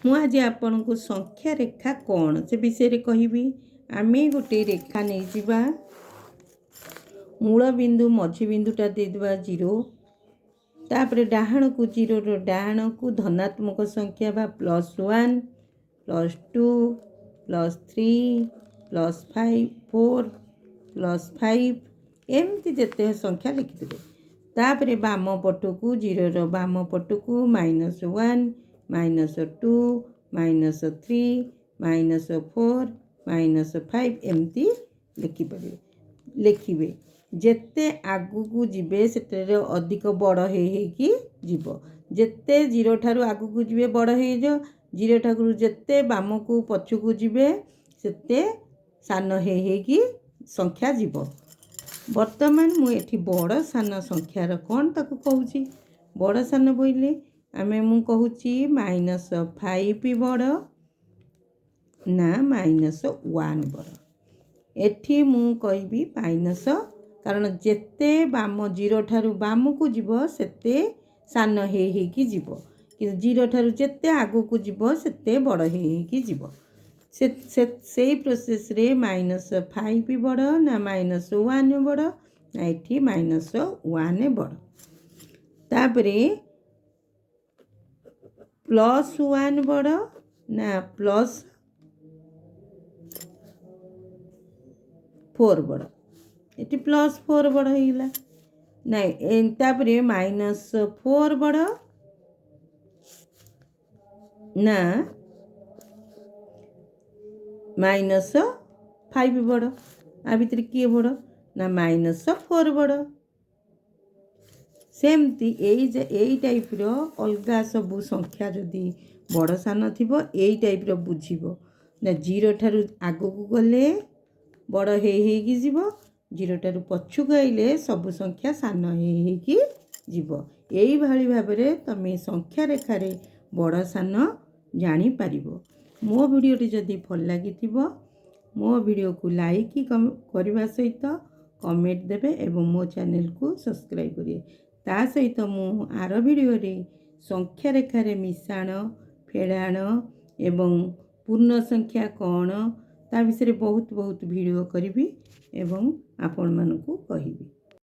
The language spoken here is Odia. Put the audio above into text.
ମୁଁ ଆଜି ଆପଣଙ୍କୁ ସଂଖ୍ୟା ରେଖା କ'ଣ ସେ ବିଷୟରେ କହିବି। ଆମେ ଗୋଟେ ରେଖା ନେଇଯିବା, ମୂଳ ବିନ୍ଦୁ ମଝି ବିନ୍ଦୁଟା ଦେଇଦେବା 0। ତାପରେ ଡାହାଣକୁ, 0ର ଡାହାଣକୁ ଧନାତ୍ମକ ସଂଖ୍ୟା ବା +1, +2, +3, +5, 4, +5, ଏମିତି ଯେତେ ସଂଖ୍ୟା ଲେଖିଦେବେ। ତାପରେ ବାମ ପଟକୁ, 0ର ବାମ ପଟକୁ -1, -2, -3, -4, -5, ଏମିତି ଲେଖିପାରିବେ, ଲେଖିବେ। ଯେତେ ଆଗକୁ ଯିବେ, ସେଥିରେ ଅଧିକ ବଡ଼ ହେଇ ହେଇକି ଯିବ। ଯେତେ 0 ଠାରୁ ଆଗକୁ ଯିବେ, ବଡ଼ ହେଇଯିବ। 0 ଠାରୁ ଯେତେ ବାମକୁ ପଛକୁ ଯିବେ, ସେତେ ସାନ ହେଇ ହେଇକି ସଂଖ୍ୟା ଯିବ। ବର୍ତ୍ତମାନ ମୁଁ ଏଠି ବଡ଼ ସାନ ସଂଖ୍ୟାର କ'ଣ ତାକୁ କହୁଛି। ବଡ଼ ସାନ ବୋଇଲେ ଆମେ ମୁଁ କହୁଛି, -5 ବଡ଼ ନା -1 ବଡ଼? ଏଠି ମୁଁ କହିବି ମାଇନସ୍, କାରଣ ଯେତେ ବାମ, 0 ଠାରୁ ବାମକୁ ଯିବ, ସେତେ ସାନ ହେଇ ହେଇକି ଯିବ। କିନ୍ତୁ 0 ଠାରୁ ଯେତେ ଆଗକୁ ଯିବ, ସେତେ ବଡ଼ ହେଇ ହେଇକି ଯିବ। ସେ ସେଇ ପ୍ରୋସେସ୍ରେ -5 ବଡ଼ ନା -1 ବଡ଼? ନା, ଏଠି -1 ବଡ଼। ତାପରେ +1 ବଡ଼ ନା +4 ବଡ଼? ଏଠି +4 ବଡ଼ ହେଇଗଲା। ନାଇଁ, ତାପରେ -4 ବଡ଼ ନା -5 ବଡ଼? ଆ ଭିତରେ କିଏ ବଡ଼? ନା, -4 ବଡ଼। ସେମିତି ଏଇ ଟାଇପ୍ର ଅଲଗା ସବୁ ସଂଖ୍ୟା ଯଦି ବଡ଼ ସାନ ଥିବ, ଏଇ ଟାଇପ୍ର ବୁଝିବ। ନା, 0 ଠାରୁ ଆଗକୁ ଗଲେ ବଡ଼ ହେଇ ହେଇକି ଯିବ, 0 ଠାରୁ ପଛକୁ ଆଇଲେ ସବୁ ସଂଖ୍ୟା ସାନ ହେଇ ହେଇକି ଯିବ। ଏଇଭଳି ଭାବରେ ତୁମେ ସଂଖ୍ୟା ରେଖାରେ ବଡ଼ ସାନ ଜାଣିପାରିବ। ମୋ ଭିଡ଼ିଓଟି ଯଦି ଭଲ ଲାଗିଥିବ, ମୋ ଭିଡ଼ିଓକୁ ଲାଇକ୍ କରିବା ସହିତ କମେଣ୍ଟ ଦେବେ ଏବଂ ମୋ ଚ୍ୟାନେଲକୁ ସବସ୍କ୍ରାଇବ୍ କରିବେ। ତା ସହିତ ମୁଁ ଆର ଭିଡ଼ିଓରେ ସଂଖ୍ୟା ରେଖାରେ ମିଶାଣ, ଫେଡ଼ାଣ ଏବଂ ପୂର୍ଣ୍ଣ ସଂଖ୍ୟା କ'ଣ ତା ବିଷୟରେ ବହୁତ ବହୁତ ଭିଡ଼ିଓ କରିବି ଏବଂ ଆପଣମାନଙ୍କୁ କହିବି।